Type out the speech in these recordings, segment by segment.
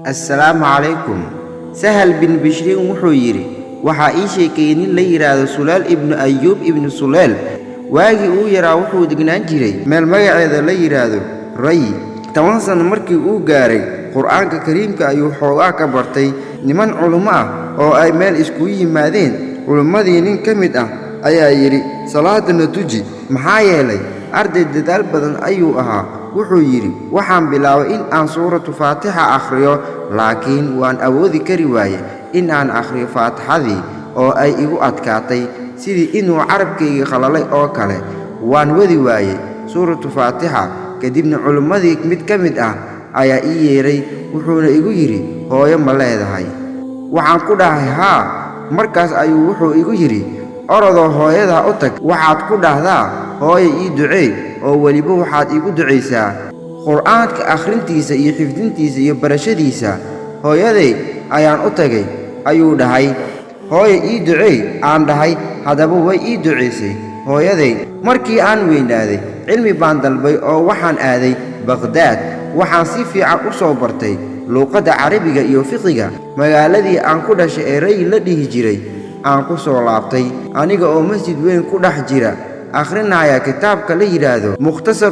Assalaamu calaykum. Sahal bin Bishriin wuxuu yidhi: waxaa ii sheekeeyey nin la yidhaahdo Sulaal ibnu Ayuub ibnu Suleel. Waagii uu yaraa wuxuu degnaan jiray meel magaceeda la yidhaahdo Rayi. 10 sano markii uu gaaray, Qur'aanka Kariimka ayuu xoogaa ka bartay. Niman culummo ah oo ay meel iskugu yimaadeen, culummadii nin ka mid ah ayaa yidhi: "Salaadana tuji." Maxaa yeelay arday dadaal badan ayuu ahaa. Wuxuu yidhi: "Waxaan bilaabay in aan suuratu Faatixa akhriyo, laakiin waan awoodi kari waaye in aan akhriyo Faatixadii oo ay igu adkaatay, sidii inuu carabkayga qalalay oo kale. Waan wadi waayey suuratu Faatixa. Kadibna culummadii mid ka mid ah ayaa ii yeedhay, wuxuuna igu yidhi: 'Hooyo ma leedahay?' Waxaan ku dhahay: 'Haa.' Markaas ayuu wuxuu igu yidhi: 'Orodoo hooyadaa u tag, waxaad ku dhahdaa: Hooyo, ii duceey, oo weliba waxaad iigu ducaysaa Qur'aanka akhrintiisa iyo xifdintiisa iyo barashadiisa.' Hooyaday ayaan u tagay," ayuu dhahay. "Hooyo, ii duceey," aan dhahay. "Haddaba way ii ducaysay hooyaday. Markii aan weynaaday, cilmi baan dalbay oo waxaan aaday Baqhdaad. Waxaan si fiican u soo bartay luuqadda Carabiga iyo fiqiga. Magaaladii aan ku dhashay ee Rayi la dhihi jiray aan ku soo laabtay, aniga oo masjid weyn ku dhex jira akhrinaya kitaabka la yidhaahdo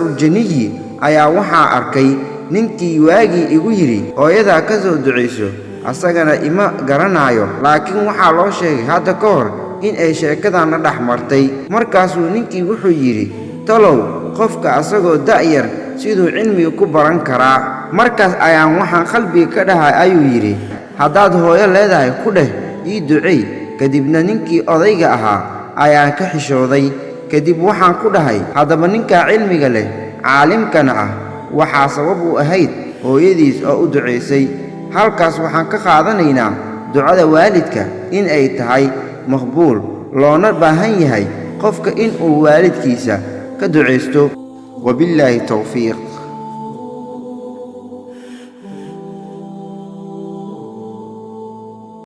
Mukhtasarul-Janiyi, ayaa waxaa arkay ninkii waagii igu yidhi: 'Hooyadaa ka soo ducayso.' Asagana ima garanayo, laakiin waxaa loo sheegay hadda ka hor in ay sheekadan la dhex martay. Markaasuu ninkii wuxuu yidhi: 'Talow, qofka asagoo da'yar siduu cilmiga ku baran karaa?' Markaas ayaan waxaan qalbiga ka dhahay," ayuu yidhi, "haddaad hooyo leedahay, ku dheh: Ii duceey." Kadibna ninkii odayga ahaa ayaan ka xishooday. Kadib waxaan ku dhahay: 'Haddaba ninkaa cilmiga leh, caalimkana ah, waxaa sabab u ahayd hooyadiis oo u ducaysay.' Halkaas waxaan ka qaadanaynaa ducada waalidka in ay tahay maqbuul, loona baahan yahay qofka in uu waalidkiisa ka ducaysto. Wabillaahi towfiiq.